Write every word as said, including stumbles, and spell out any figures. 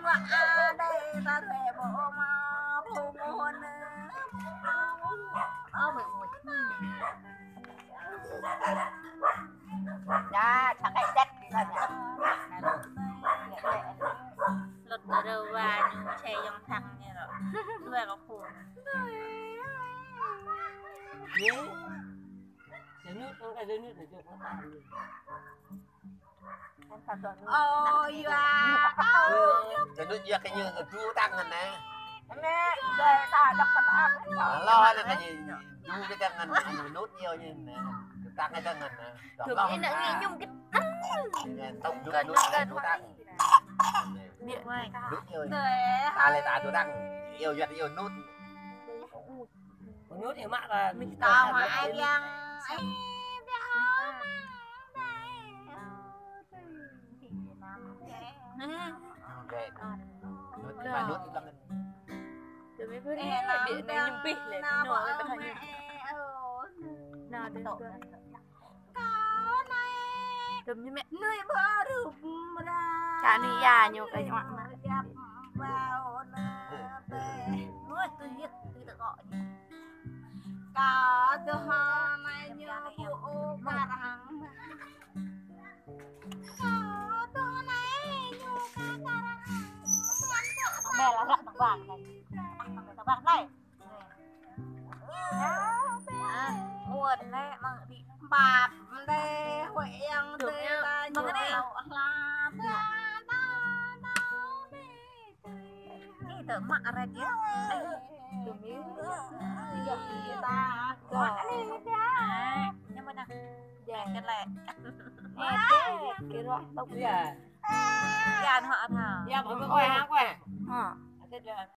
Mă adai ta rĕ ƀô̆ mă phung hôn. Ơ, ơi, ơi. Dah, cakap jet di sana. Lŭt rơwa ñu, čê yŏng thăng ñu lŏ. Dua kơ phung. Ơ, yua. Tơ nut yua kơ ñu du tăng ngăn nă. Nă, dơi ta dăp ta. Lo nă kơ ñu du kơ tăng ngăn nă, nut yua ñu nă. Tăng kơ tăng ngăn nă. Tŭm lo. Ih, nă ngă ñum kơ tăng. Tŭm du, kơ nut, nut kơ du tăng. Nut yua. Dơi. Ta lĕ ta du tăng. Yua, yua, yua nut. Nut yua mă kơ. Kâo mă ai biang. Ai biang. Nut, nut, nut. Tui mi pun eh, nă, nă, nă, nă, ñu pih lĕ, nă, nă, nă, nă, nă, nă, nă, tui mi mĕ. Nui ƀă rup mra. Čă nui ia ñu kơ ñu mă. Ui, tui yơh, tui tơ kŏ ñu. Kâo tơ hơnai ñu ƀu ôh barang. Bê lah, lah, tơbang. Ah, tơbang, tơbang, tơbang. Ah, muôn lĕ, mơ̆ng đi. Bap, đe, huĭ yang đe, ta mơ̆ng ñu anai. Hla, ta, ta, ta, đe. Ih, tơ mă rĕt yơh. Tui mi. Ih, ta. Mă anai, ta. Ñu mơ̆n ah. Kơ lĕ. Ơ, kơ ruah tŏk. Ia. Ia, hă, hă. Ia, bơ̆, bơ̆, kuai, ha, kuai. Hă.